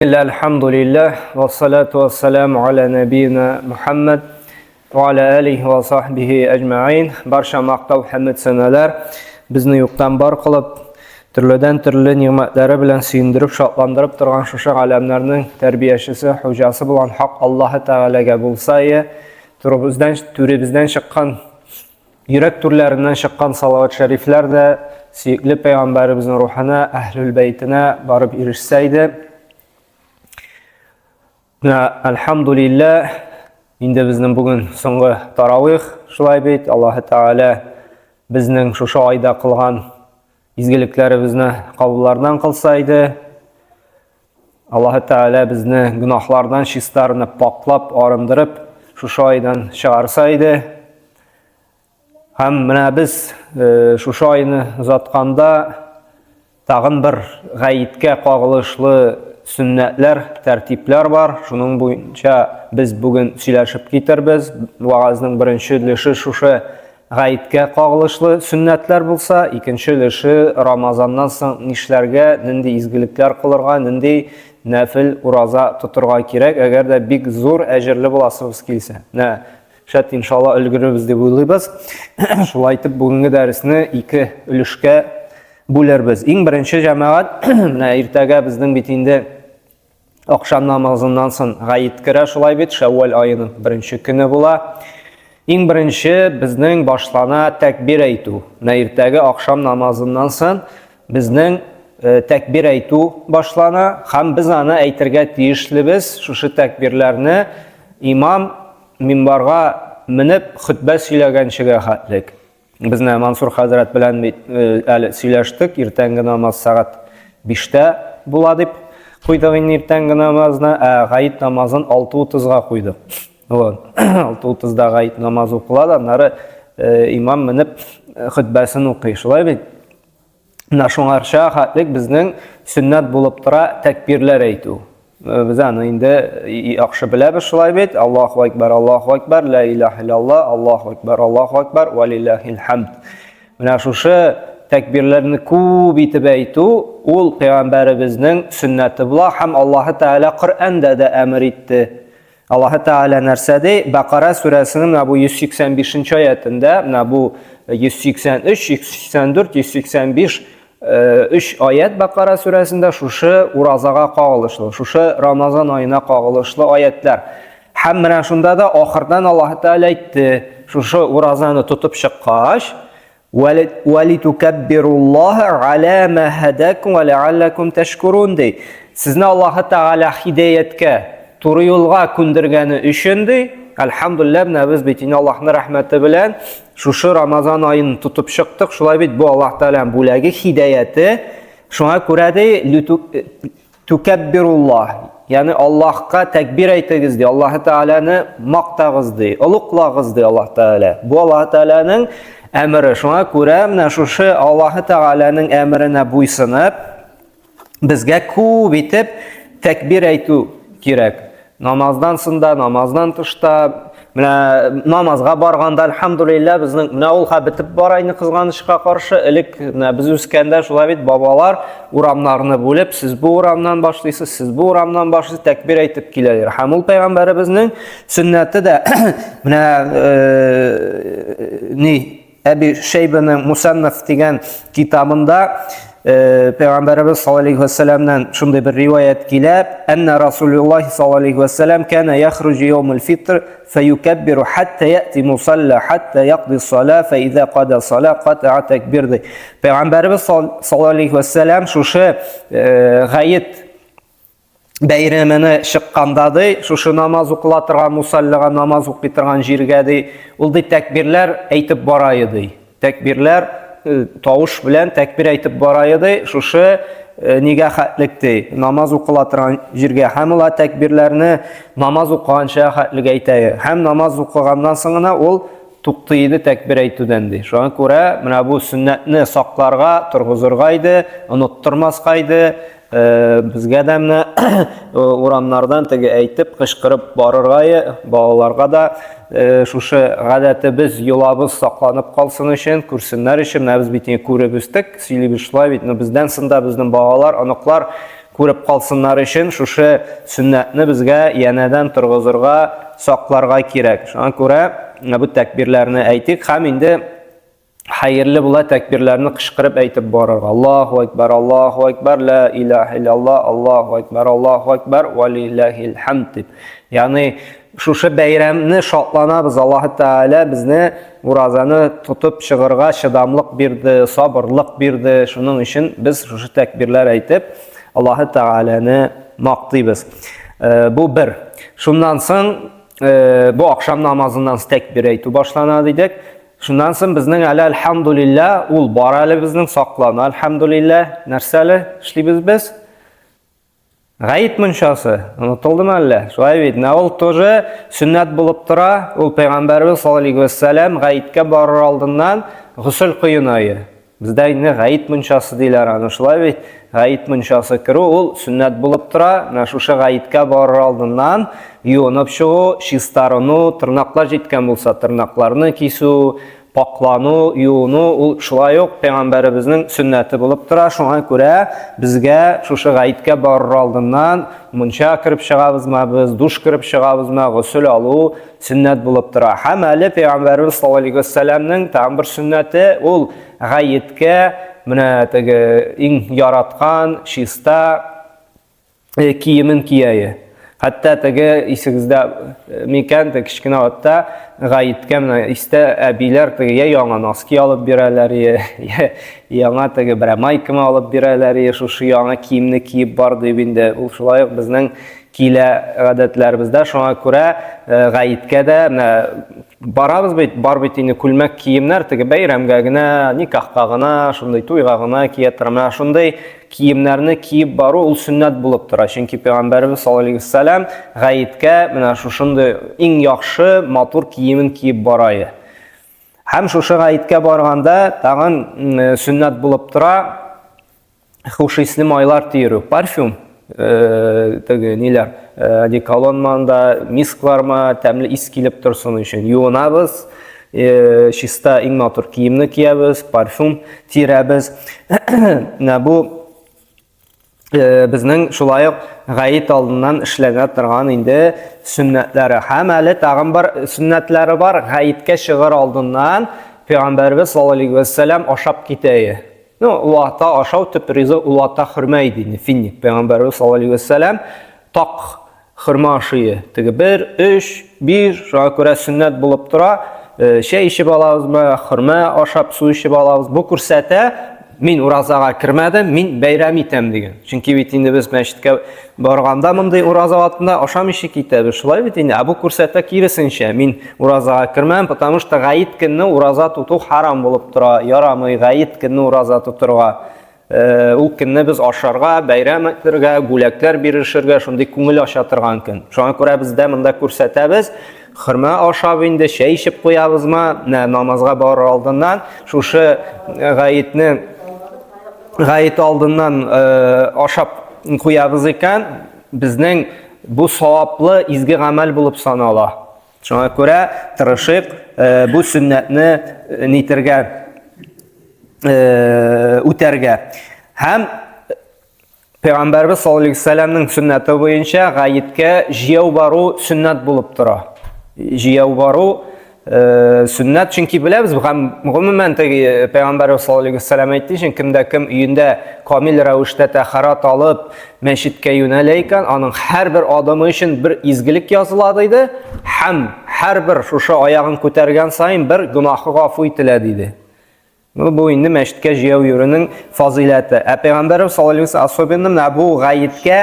Әлхәмдулилләһ, вассалату вассаламу аля нәбиина Мухаммад ва аля алихи ва сахбихи әҗмәгыйн. Барча мактау хәмд сәнәләр безне юктан бар кылып, төрледән төрле нигъмәтләре белән сөендереп, шатландырып торган шушы галәмнәрнең тәрбиячесе, хуҗасы булган Хак Аллаһы Тәгаләгә булса, түребездән, түребездән чыккан Йөрәк түрләреннән чыккан салават шәрифләр дә сөекле пәйгамбәребезнең рухына, әһлүл бәйтенә барып ирешсә иде. Менә альхамдулилла, инде безнең бүген соңгы таравих, шулай бит, Аллаһы Тәгалә безнең шушы айда кылган изгелекләребезне кабуллардан кылса иде. Аллаһы Тәгалә безне гөнаһлардан чистарынып, паклап, арындырып, шушы айдан чыгарса иде. Һәм менә без э, шушы айны озатканда тагын бер гаеткә кагылышлы сөннәтләр, тәртипләр бар. Шуның буенча без бүген сөйләшеп китербез. Вагазның беренче өлеше шушы Гаеткә кагылышлы сөннәтләр булса, икенче өлеше Рамазаннан соң нишләргә, нинди изгелекләр кылырга, нинди нәфел ураза тотырга кирәк, әгәр дә бик зур әҗерле буласыбыз килсә. Менә шәт иншалла өлгерербез дип уйлыйбыз. Шулай итеп бүгенге дәресне ике өлешкә бүлербез. Иң беренче җәмәгать, менә иртәгә безнең бит инде Акшам намазыннан соң гает керә, шулай бит, Шәүвәл аеның беренче көне була. Иң беренче безнең башлана тәкбир әйтү. Менә иртәге акшам намазыннан соң безнең э, тәкбир әйтү башлана һәм без аны әйтергә тиешлебез. Шушы тәкбирләрне имам минбарга менеп хөтбә сөйләгәнчегә хәтлек. Без менә Мансур хәзрәт белән бит э, әле сөйләштек, иртәнге намаз сәгать 5-тә була дип куйдык инде иртәнге намазны, ә гаит намазын 6:30-га куйдык. Вот. 6:30-да гаит намазы укыла да, аннары э, имам менеп э, хөтбәсен укый. Шулай бит? Менә шуңарча хәтлек безнең сөннәт булып тора тәкбирләр әйтү. Э, без аны инде яхшы беләбез шулай бит. Аллаһу акбар, Аллаһу акбар, ла илаһа иллаллаһ, Аллаһу акбар, Аллаһу акбар, ва лиллаһил хамд. Менә шушы тәкбирләрне күп итеп әйтү ул пәйгамбәребезнең сөннәте була һәм Аллаһы Тәгалә Коръәндә дә әмер итте. Аллаһы Тәгалә нәрсә ди? Бакара сүрәсенең менә бу 185 нче аятендә, менә бу 183, 184, 185 өч аят Бакара сүрәсендә шушы уразага кагылышлы, шушы Рамазан аена кагылышлы аятлар. Һәм менә шунда да ахырдан Аллаһы Тәгалә әйтте, шушы уразаны тотып чыккач, Вәлитукәббируллаһа аля ма һәдәкум ва ләалләкум тәшкурун ди. Сезне Аллаһы Тәгалә һидәяткә, туры юлга күндергәне өчен ди. Әлхәмдулилләһ, менә без бит инде Аллаһның рәхмәте белән шушы Рамазан аен тотып чыктык. Шулай бит бу Аллаһ Тәгаләнең бүләге, һидәяте. Шуңа күрә ди, Түкәббируллаһ, ягъни Аллаһка тәкбир әйтегез ди, Аллаһ Тәгаләне мактагыз ди, олуглагыз ди Аллаһ Тәгалә. Бу Аллаһ Тәгаләнең әмере. Шуңа күрә менә шушы Аллаһ Тәгаләнең әмеренә буйсынып, безгә күп итеп тәкбир әйтү кирәк. Намаздан соң да, намаздан тыш та, менә намазга барганда, әлхәмдулилла, безнең менә ул хәл бетеп бара инде кызганычка каршы. Элек менә без үскәндә шулай бит бабалар урамнарны бүлеп, сез бу урамнан башлыйсыз, сез бу урамнан башлыйсыз, тәкбир әйтеп киләләр. Һәм ул пәйгамбәребезнең сөннәте дә менә э, ни Әби Шәйбәнең Мусаннаф дигән китабында э, Пәйгамбәребез саллаллаһу алейһи вәсәләмнән шундый бер риваять килә: "Әннә Расулуллаһ саллаллаһу алейһи вәсәләм кана яхруҗу яумул фитр фаюкаббиру хатта яти мусалла хатта якди сала фа иза када сала катаа такбир" ди. Пәйгамбәребез саллаллаһу алейһи вәсәләм шушы э, гает бәйрәмене чыкканда ди, шушы намаз укыла торган мусаллага намаз укый торган җиргә ди, ул ди тәкбирләр әйтеп бара иде. Тәкбирләр э, тавыш белән тәкбир әйтеп бара иде, шушы э, нигә хәтлек ди, намаз укыла торган җиргә һәм ул тәкбирләрне намаз укыганча хәтлек әйтә. Һәм намаз укыганнан соң гына ул туктый иде тәкбир әйтүдән ди. Шуңа күрә менә бу сөннәтне сакларга, торгызырга иде, оныттырмаска иде. Э, безгә дә менә урамнардан теге әйтеп кычкырып барырга балаларга да э, шушы гадәтебез йолабыз сакланып калсын өчен күрсеннәр өчен менә без бит инде күреп үстек сөйлибез шулай бит но бездән соң да безнең балалар оныклар күреп калсыннар өчен шушы сөннәтне безгә янәдән торгызырга, сакларга кирәк. Шуңа күрә бу тәкбирләрне әйтик һәм инде хәерле була тәкбирләрне кычкырып әйтеп барырга. Аллаһу акбар, Аллаһу акбар, ла илаһа иллаллаһ, Аллаһу акбар, Аллаһу акбар, ва лиллаһил хамд дип. Ягъни шушы бәйрәмне шатланабыз. Аллаһ Тәгалә безне уразаны тотып чыгырга чыдамлык бирде, сабырлык бирде. Шуның өчен без шушы тәкбирләр әйтеп, Аллаһ Тәгаләне мактыйбыз. Э, бу бер. Шуннан соң э, бу ахшам намазыннан тәкбир әйтү башлана дидек. Шуннан соң безнең әле альхамдулилла, ул бар әле безнең саклана альхамдулилла. Нәрсә әле эшлибез без? Гаит мунчасы, онытылдымы әллә? Шулай бит. Менә ул тоже сөннәт булып тора. Ул пәйгамбәрбез саллаллаһу алейһи вәссәлам гаеткә барыр алдыннан госел коенайы. Бездә инде гаит мунчасы диләр аны, шулай бит. Гаит мунчасы керү ул сөннәт булып тора. Менә шушы гаеткә барыр алдыннан юынып чыгу, чистарыну, тырнаклар җиткән булса, тырнакларны кисү, Пакълану, юыну ул шулай ук пәйгамбәребезнең сөннәте булып тора. Шуңа күрә безгә шушы гаеткә барыр алдыннан мунча кереп чыгабызмы без, душ кереп чыгабызмы, госел алу сөннәт булып тора. Һәм әле пәйгамбәребез саллаллаһу алейһи вәссәламнең тагын бер сөннәте ул гаеткә менә теге иң яраткан чиста Э, киемен кияе. Хәтта теге исегездә э, микән, теге кечкенә вакытта гаеткә менә истә әбиләр теге я яңа носки алып бирәләр, я яңа теге берәр майканы алып бирәләр, я шушы яңа киемне киеп бар дип инде. Ул шулай ук безнең килә гадәтләребездә. Шуңа күрә э, гаеткә дә менә барабыз бит, бар бит инде күлмәк киемнәр теге бәйрәмгә генә, никахка гына, шундый туйга гына кия торган. Менә шундый киемнәрне киеп бару ул сөннәт булып тора. Чөнки пәйгамбәребез саллаллаһу алейһи вәсәләм гаеткә менә шушындый иң яхшы, матур киемен киеп бара иде. Һәм шушы гаеткә барганда тагын сөннәт булып тора хуш исле майлар тиерү, парфюм, э, теге ниләр, э, одеколон манда, мискларма, тәмле ис килеп торсын өчен юынабыз, Э, чиста иң матур киемне киябез, парфюм тирәбез. Менә бу э, безнең шулай ук гаит алдыннан эшләнә торган инде сөннәтләре. Һәм әле тагын бер сөннәтләре бар. Гаеткә чыгыр алдыннан Пәйгамбәрбез саллаллаһу алейһи вәссәлам ашап китә. Ну, улата ашау төп ризык улата хөрмә иде инде, финник. Пәйгамбәрбез саллаллаһу алейһи вәссәлам так Хөрмә ашые. Теге бер, өч, биш, шуңа күрә сөннәт булып тора. Э, чәй эчеп алабызмы, хөрмә ашап, су эчеп алабыз. Бу күрсәтә, мин уразага кермәдем, мин бәйрәм итәм дигән. Чөнки бит инде без мәчеткә барганда мондый ураза вакытында ашамыйча китәбез. Шулай бит инде. Ә бу күрсәтә киресенчә, мин уразага кермәм, потому что гаит көнне ураза тоту харам булып тора. Ярамый гаит көнне ураза тотырга. Э, ул көнне без ашарга, бәйрәм итәргә, бүләкләр бирешергә, шундый күңел ача торган көн. Шуңа күрә без дә монда күрсәтәбез, хөрмә ашап инде, чәй эчеп куябызмы, намазга барыр алдыннан шушы э, гаетне гает алдыннан э, ашап куябыз икән, безнең бу саваплы изге гамәл булып санала. Шуңа күрә тырышыйк бу сөннәтне нитергә үтәргә. Һәм Пәйгамбәрбез саллаллаһу алейһи вәсәлләмнең сөннәте буенча гаеткә җияү бару сөннәт булып тора. Җияү бару сөннәт, чөнки беләбез, һәм гомумән теге Пәйгамбәрбез саллаллаһу алейһи вәсәлләм әйтте, чөнки кемдә кем өендә камил рәвештә тәһарәт алып, мәчеткә юнәлә икән, аның һәрбер адымы өчен бер изгелек языла диде, һәм һәрбер шушы аягын күтәргән саен бер гөнаһы гафу ителә диде. Ну, бу инде мәчеткә җыяу йөрүнең фазыйләте. Ә Пәйгамбәрбез саллаллаһу алейһи вәсәлләм особенно менә бу гаеткә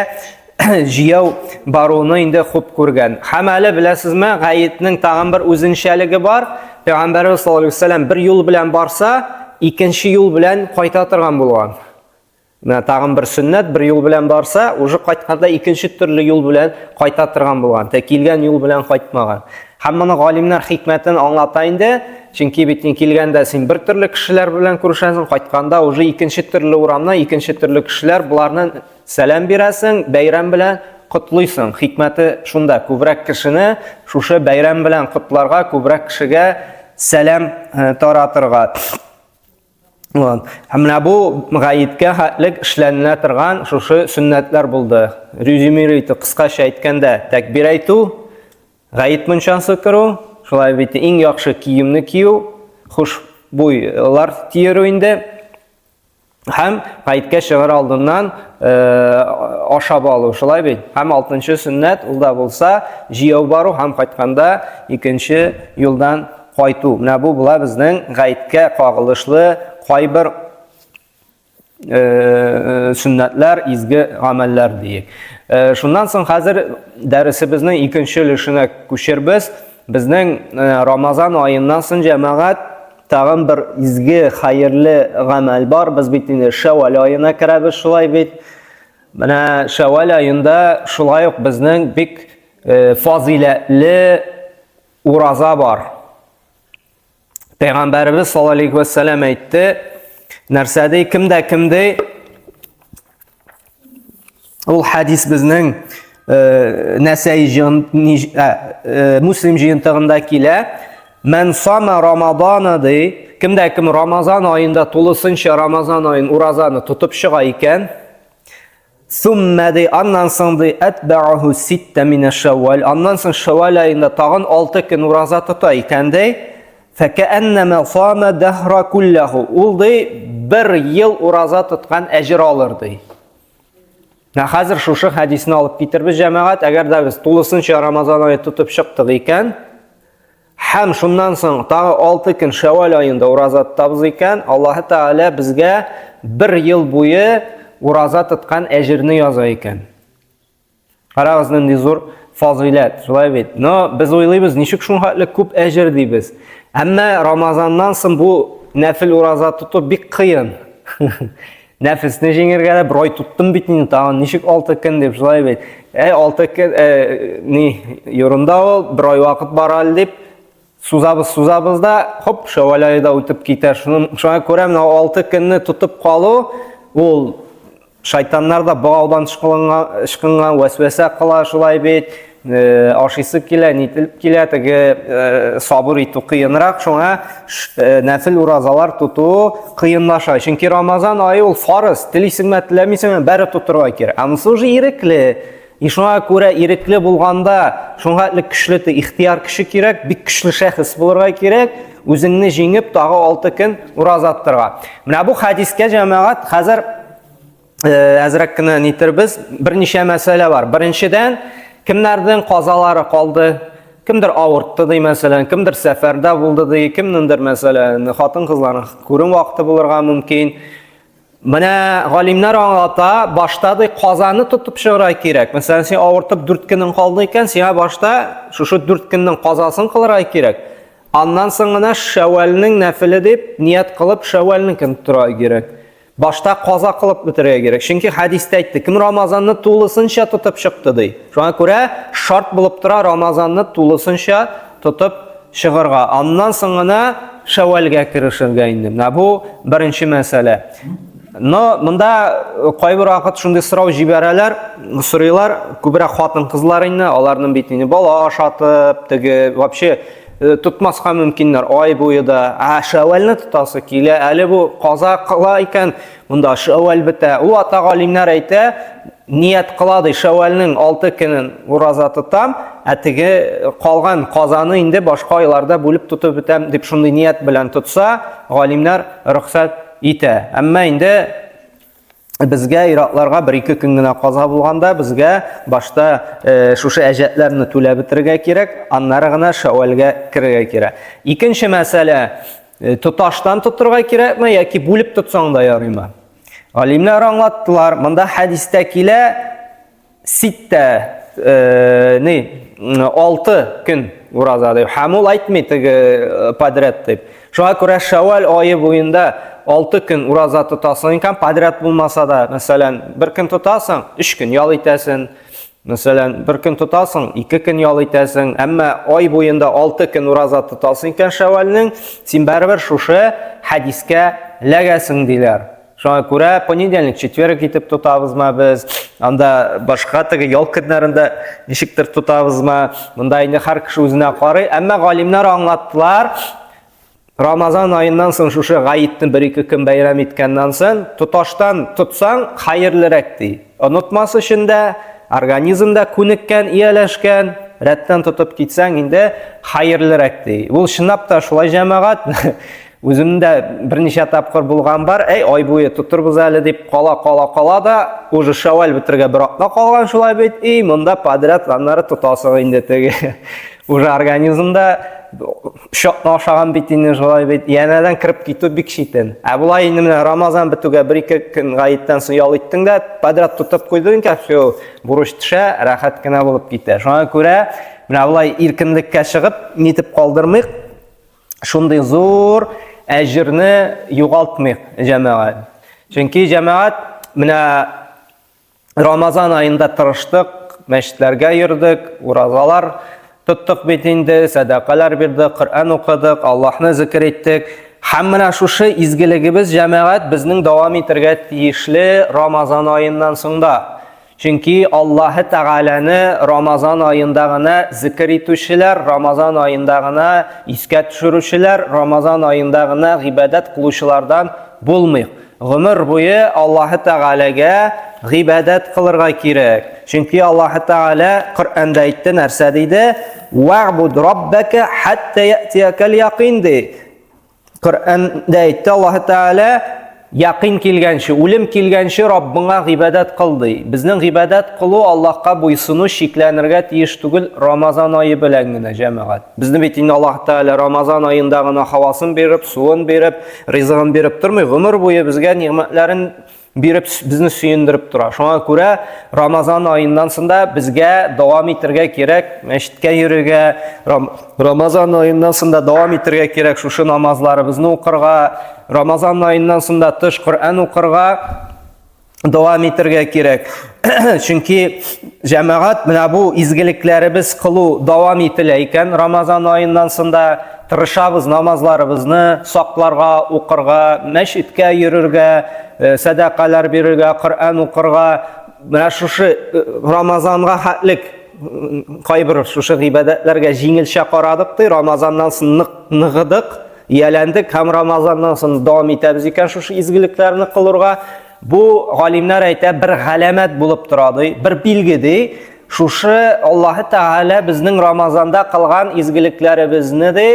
җыяу баруны инде хуп күргән. Һәм әле беләсезме, гаетнең тагын бер үзенчәлеге бар. Пәйгамбәрбез саллаллаһу алейһи вәсәлләм бер юл белән барса, икенче юл белән кайта торган булган. Менә тагын бер сөннәт, бер юл белән барса, уже кайтканда икенче төрле юл белән кайта торган булган. Тә килгән юл белән кайтмаган. Һәм моны галимнәр хикмәтен аңлата инде. Чөнки бит син килгәндә син бер төрле кешеләр белән күрешәсең, кайтканда уже икенче төрле урамда икенче төрле кешеләр, боларны сәлам бирәсең, бәйрәм белән котлыйсың. Хикмәте шунда, күбрәк кешене шушы бәйрәм белән котларга, күбрәк кешегә сәлам э, таратырга. Вот. Һәм менә бу гаеткә хәтлек эшләнелә торган шушы сөннәтләр булды. Резюмировать итеп кыскача әйткәндә, тәкбир әйтү, гает мунчасы керү, шулай бит иң яхшы киемне кию, хушбуйлар тиерү инде. Һәм гаеткә чыгар алдыннан э, ашап алу, шулай бит. Һәм алтынчы сөннәт ул да булса җияү бару һәм кайтканда икенче юлдан кайту. Менә бу була безнең гаеткә кагылышлы кайбер э, сөннәтләр, изге гамәлләр диек. Э, шуннан соң хәзер дәресебезнең икенче өлешенә күчербез. Безнең Рамазан аеннан соң җәмәгать Тагын бер изге, хәерле гамәл бар. Без бит инде Шәвәл аена керәбез шулай бит. Менә Шәвәл аенда шулай ук безнең бик э, фазиләтле ураза бар. Пәйгамбәребез саллаллаһу алейхи вәссәлам әйтте, нәрсә ди, кем дә кем ди, Ул хадис безнең э, Нәсәй җыен, э, э, Муслим җыентыгында килә. Мән сама Рамадана ди, кемдә кем Рамазан аенда тулысынча Рамазан аен уразаны тотып чыга икән, Сумма ди, аннан соң ди, әтбәәһу ситта минә шәввәл, аннан соң шәввәл аенда тагын 6 көн ураза тота икән ди, фәкәәннәмә сама дәһра күлләһу, ул ди, бер ел ураза тоткан әҗер алыр ди. Менә хәзер шушы хәдисне алып китербез, җәмәгать, әгәр дә без тулысынча Рамазан ае тотып чыктык икән, һәм шуннан соң тагы 6 көн Шәвәл аенда ураза тотабыз икән, Аллаһы Тәгалә безгә бер ел буе ураза тоткан әҗерне яза икән. Карагыз, нинди зур фазыйләт, шулай бит. Но без уйлыйбыз, ничек шунхәтле күп әҗер дибез. Әмма Рамазаннан соң бу нәфил ураза тоту бик кыен. Нәфесне җиңергә дә бер ай тоттым бит инде, тагын ничек 6 көн дип, шулай бит. Әй, 6 көн, э, ни, ерунда ул, бер ай вакыт бар әле дип, сузабыз, сузабыз да, хоп, шәвәл ае да үтеп китә. Шуның, шуңа күрә менә 6 көнне тотып калу, ул Шайтаннар да богаудан ычкынган, вәсвәсә кыла шулай бит. Э, ашыйсы килә, нителеп килә, теге э, сабыр итү кыенрак, шуңа э, нәфил уразалар тоту кыенлаша. Чөнки Рамазан ае ул фарыз, телисеңме, теләмисеңме, бәре тотырга кирәк. Ә монысы уже ирекле. И шуңа күрә ирекле булганда, шуңа хәтле көчле ихтыяр көче кирәк, бик көчле шәхес булырга кирәк, үзеңне җиңеп, тагы 6 көн ураза тотырга. Менә бу хәдискә җәмәгать хәзер э, әзрәк кенә нитербез, берничә мәсьәлә бар. Беренчедән, кемнәрнең казалары калды, кемдер авыртты ди, мәсәлән, кемдер сәфәрдә булды ди, кемнеңдер, мәсәлән, хатын-кызларның күрем вакыты булырга мөмкин. Менә галимнәр аңлата, башта ди казаны тотып чыгарга кирәк. Мәсәлән, син авыртып 4 көнең калды икән, сиңа башта шушы 4 көннең казасын кылырга кирәк. Аннан соң гына Шәвәлнең нәфеле дип ният кылып Шәвәлнекен тотырга кирәк. Башта каза кылып бетерергә кирәк. Чөнки хәдистә әйтте, кем Рамазанны тулысынча тотып чыкты ди. Шуңа күрә шарт булып тора Рамазанны тулысынча тотып чыгарга. Аннан соң гына Шәвәлгә керешергә инде. Менә бу беренче мәсьәлә. Но монда э, кайбер вакыт шундый сорау җибәрәләр, сорыйлар, күбрәк хатын-кызлар инде, аларның бит инде бала ашатып, теге вообще э, тотмаска мөмкиннәр ай буе да. Ә шәвәлне тотасы килә, әле бу каза кыла икән, монда шәвәл бетә. Ул ата галимнәр әйтә, ният кыла ди, шәвәлнең 6 көнен ураза тотам, ә теге калган казаны инде башка айларда бүлеп тотып бетәм дип шундый ният белән тотса, галимнәр рөхсәт итә. Әмма инде безгә иратларга бер-ике көн генә каза булганда безгә башта э, шушы әҗәтләрне түләп бетерергә кирәк, аннары гына шәвәлгә керергә кирәк. Икенче мәсьәлә, э, тоташтан тотырга кирәкме яки бүлеп тотсаң да ярыймы? Галимнәр аңлаттылар, монда хәдистә килә, ситтә э, ни, 6 көн ураза дип. Һәм ул әйтми теге э, подряд дип. Шуңа күрә Шәвәл ае буенда 6 көн ураза тотасың икән, подряд булмаса да, мәсәлән, бер көн тотасың, 3 көн ял итәсең. Мәсәлән, бер көн тотасың, 2 көн ял итәсең, әмма ай буенда 6 көн ураза тотасың икән Шәвәлнең, син барыбер шушы хәдискә ләгәсең диләр. Шуңа күрә понедельник, четверг итеп тотабызмы без, анда башка теге ял көннәрендә ничектер тотабызмы, монда инде һәр кеше үзенә карый. Әмма галимнәр аңлаттылар, Рамазан аеннан соң шушы гаетне бер-ике көн бәйрәм иткәннән соң, тоташтан тотсаң, хәерлерәк ди. Онытмас өчен дә, организм да күнеккән, ияләшкән, рәттән тотып китсәң инде хәерлерәк ди. Ул чынлап та шулай җәмәгать. Үземдә берничә тапкыр булган бар, әй, ай буе тотырбыз әле дип кала, кала, кала да, уже шәвәл бетергә бер атна калган шулай бит, и монда подряд аннары тотасың инде теге. Уже организмда шокны ашаган бит инде шулай бит, янәдән кереп китү бик читен. Ә болай инде менә Рамазан бетүгә бер-ике көн гаеттән соң ял иттең дә, подряд тотып куйдың икән, все, бурыч төшә, рәхәт кенә булып китә. Шуңа күрә менә болай иркенлеккә чыгып, нитеп калдырмыйк, шундый зур әҗерне югалтмыйк, җәмәгать. Чөнки җәмәгать менә Рамазан аенда тырыштык, мәчетләргә йөрдек, уразалар тоттык бит инде, сәдакалар бирдек, Коръән укыдык, Аллаһны зикер иттек. Һәм менә шушы изгелегебез җәмәгать безнең дәвам итәргә тиешле Рамазан аеннан соң да. Чөнки Аллаһы Тәгаләне Рамазан аенда гына зикер итүчеләр, Рамазан аенда гына искә төшерүчеләр, Рамазан аенда гына гыйбадәт кылучылардан булмыйк. Гомер буе Аллаһы Тәгаләгә гыйбадәт кылырга кирәк. Чөнки Аллаһы Тәгалә Коръәндә әйтте, нәрсә диде? Вәгъбуд раббака хатта ятиякал якин ди. Коръәндә әйтте Аллаһы Тәгалә, якин килгәнче, үлем килгәнче Раббыңа гыйбадәт кыл ди. Безнең гыйбадәт кылу Аллаһка буйсыну чикләнергә тиеш түгел Рамазан ае белән генә, җәмәгать. Безне бит инде Аллаһ Тәгалә Рамазан аенда гына һавасын биреп, суын биреп, ризыгын биреп тормый, гомер буе безгә нигъмәтләрен биреп безне сөендереп тора. Шуңа күрә Рамазан аеннан соң да безгә дәвам итәргә кирәк, мәчеткә йөрергә, Рамазан аеннан соң да дәвам итәргә кирәк шушы намазларыбызны укырга, Рамазан аеннан соң да тыш Коръән укырга дәвам итәргә кирәк. Чөнки җәмәгать менә бу изгелекләребез кылу дәвам ителә икән, Рамазан аеннан соң да тырышабыз намазларыбызны сакларга, укырга, мәчеткә йөрергә, э, сәдакалар бирергә, Коръән укырга. Менә шушы э, Рамазанга хәтлек кайбер шушы гыйбадәтләргә җиңелчә карадык ди, Рамазаннан соң нык ныгыдык, ияләндек һәм Рамазаннан соң дәвам итәбез икән шушы изгелекләрне кылырга. Бу галимнәр әйтә, бер галәмәт булып тора ди, бер билге ди. Шушы Аллаһы Тәгалә безнең Рамазанда кылган изгелекләребезне ди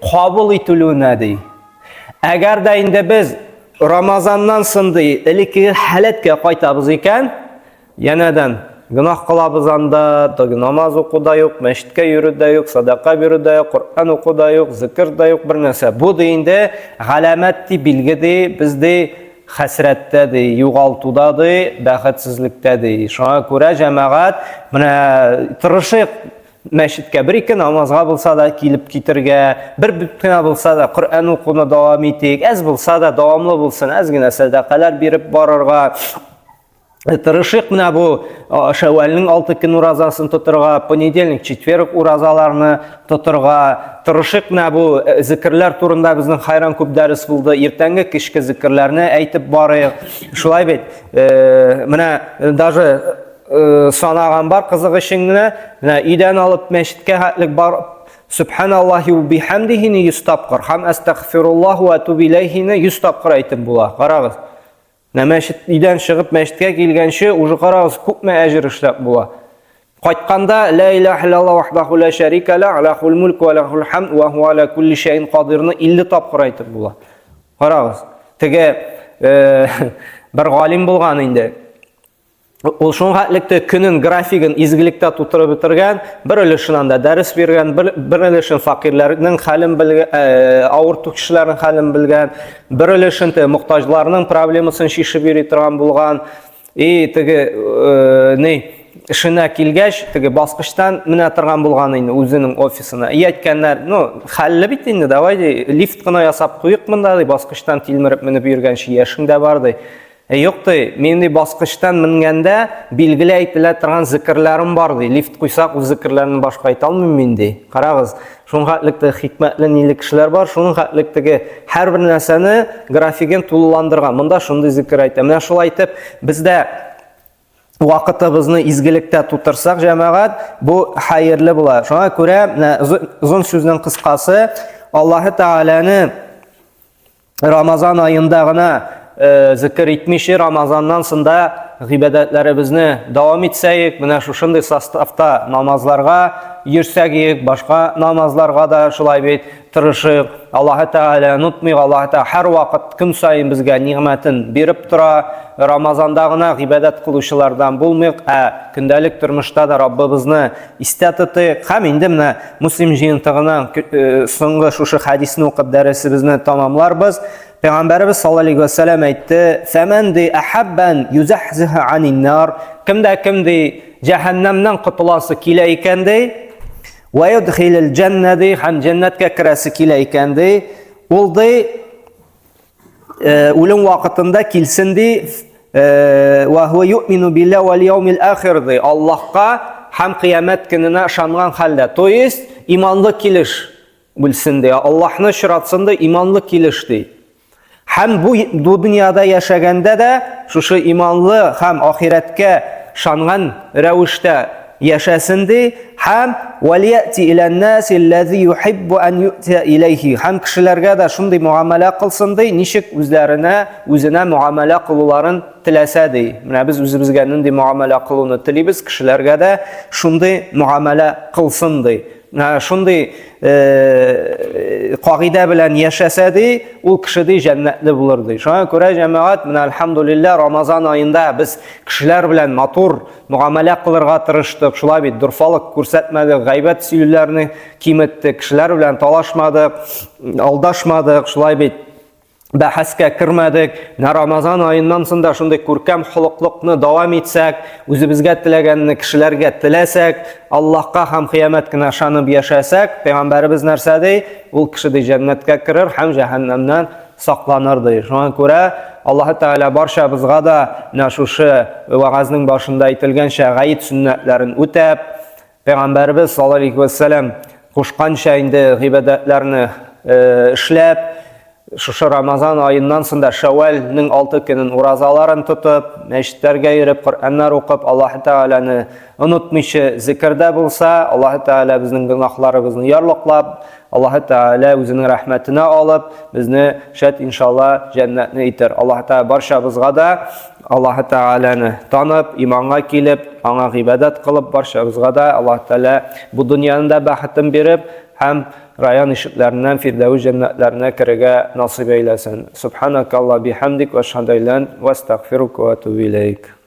кабул ителүенә ди. Әгәр дә инде без Рамазаннан соң ди элеккеге халәткә кайтабыз икән, Янәдән гөнаһ кылабыз анда, теге намаз уку да юк, мәчеткә йөрү дә юк, садака бирү дә юк, Коръән уку да юк, зикер дә юк, бер нәрсә. Бу ди инде галәмәт ди, билге ди, без ди хәсрәттә ди, югалтуда ди, бәхетсезлектә ди. Шуңа күрә җәмәгать, менә тырышыйк мәчеткә бер-ике намазга булса да килеп китергә, бер кенә булса да Коръән укуны дәвам итик, әз булса да дәвамлы булсын, әз генә сәдакалар биреп барырга. Тырышыйк менә бу Шәвәлнең 6 көн уразасын тотырга, понедельник, четверг уразаларны тотырга. Тырышыйк менә бу э, зикерләр турында безнең хайран күп дәрес булды. Иртәнге кичке зикерләрне әйтеп барыйк. Шулай бит. Э, менә э, даже санаган бар кызык өчен генә. Менә өйдән алып мәчеткә хәтлек бар Сүбханаллаһи ва бихамдихини 100 тапкыр һәм әстәгъфируллаһ ва атубу иләйһине 100 тапкыр әйтеп була. Карагыз. Менә мәчет өйдән чыгып мәчеткә килгәнче уже карагыз күпме әҗер эшләп була. Кайтканда ла илаһа иллаллаһ вахдаху ла шәрика ла, лахул мульку ва лахул хамд ва хуа аля кулли шәйин кадирны 50 тапкыр әйтеп була. Карагыз. Теге э, бер галим булган инде. Ул шуңа хәтлектә көнен графигын изгелектә тутырып бетергән, бер өлешен анда дәрес биргән, бер, бер өлешен факирләрнең хәлен белгән, э, авырту кешеләрнең хәлен белгән, бер өлешен те мохтаҗларның проблемасын чишеп йөри торган булган. И теге э, ни эшенә килгәч, теге баскычтан менә торган булган инде үзенең офисына. И әйткәннәр, ну, хәлле бит инде, давай ди, лифт кына ясап куйык монда ди, баскычтан тилмереп менеп йөргәнче яшең дә бар ди. Ә юк ди, мин ди баскычтан менгәндә билгеле әйтелә торган зикерләрем бар ди. Лифт куйсак, ул зикерләрне башка әйтә алмыйм мин ди. Карагыз, шуның хәтлек тә хикмәтле ниле кешеләр бар, шуның хәтлек теге һәрбер нәрсәне графигын тулыландырган. Монда шундый зикер әйтә. Менә шулай итеп, бездә вакытыбызны изгелектә тутырсак, җәмәгать, бу хәерле була. Шуңа күрә, менә озын сүзнең кыскасы, Аллаһы Тәгаләне Рамазан аенда гына э, зикер итмичә, Рамазаннан соң да гыйбадәтләребезне дәвам итсәек, менә шушындый составта намазларга йөрсәк, башка намазларга да шулай бит тырышыйк. Аллаһы Тәгалә онытмыйк, Аллаһы Тәгалә һәрвакыт көн саен безгә нигъмәтен биреп тора. Рамазанда гына гыйбадәт кылучылардан булмыйк, ә көндәлек тормышта да Раббыбызны истә тотыйк. Һәм инде менә Муслим җыентыгыннан э, соңгы шушы хәдисне укып дәресебезне тамамларбыз. Пәйгамбәребез саллаллаһу алейһи вә сәлләм әйтте: "Фәмән ди әхәббән юзахзиха анин нар." Кемдә кем ди җәһәннәмнән котыласы килә икән ди, Вә юдхилил җәннә ди, һәм җәннәткә керәсе килә икән ди, ул ди э, үлем вакытында килсен ди, э, вә һуа юъмину билла вәл яумил ахир ди, Аллаһка һәм кыямәт көненә ышанган хәлдә. То есть иманлы килеш үлсен ди, Аллаһны очратсын ди, иманлы килеш ди. Һәм бу бу дөньяда яшәгәндә дә шушы иманлы һәм ахирәткә шанган рәвештә яшәсен ди, һәм валияти иләннәси аллази юхиббу ан ю'та иләйхи, һәм кешеләргә дә шундый муамәлә кылсын ди, ничек үзләренә, үзенә муамәлә кылуларын теләсә ди. Менә без үзебезгә нинди муамәлә кылуны телибез, кешеләргә дә шундый муамәлә кылсын ди. Шундый э, кагыйдә белән яшәсә ди, ул кеше ди җәннәтле булыр ди. Шуңа күрә җәмәгать, менә альхамдулилла Рамазан аенда без кешеләр белән матур мөгамәлә кылырга тырыштык. Шулай бит дорфалык күрсәтмәдек, гайбәт сөйләүләрне киметтек, кешеләр белән талашмадык, алдашмадык, шулай бит бәхәскә кермәдек. Менә Рамазан аеннан соң да шундый күркәм холыклыкны дәвам итсәк, үзебезгә теләгәнне кешеләргә теләсәк, Аллаһка һәм кыямәт көненә ышанып яшәсәк, пәйгамбәребез нәрсә ди? Ул кеше ди җәннәткә керер һәм җәһәннәмнән сакланыр ди. Шуңа күрә Аллаһ Тәгалә барчабызга да менә шушы вәгазьнең башында әйтелгәнчә гает сөннәтләрен үтәп, Пәйгамбәребез саллаллаһу алейһи вә сәлләм кушканча инде гыйбадәтләрне э, эшләп, шушы Рамазан аеннан соң да Шәвәлнең 6 көнен уразаларын тотып, мәчетләргә йөреп, Коръәннәр укып, Аллаһ Тәгаләне онытмыйча зикердә булса, Аллаһ Тәгалә безнең гөнаһларыбызны ярлыклап, Аллаһ Тәгалә үзенең рәхмәтенә алып, безне шәт иншалла җәннәтне итер. Аллаһ Тәгалә барчабызга да Аллаһ Тәгаләне танып, иманга килеп, аңа гыйбадәт кылып, барчабызга да Аллаһ Тәгалә бу дөньяның да бәхетен биреп һәм район ишекләреннән Фирдәвес җәннәтләренә керергә насыйп әйләсен. Субханакалла бихамдик ва ашһаду ан ла ва астагфирука ва атубу иләйк.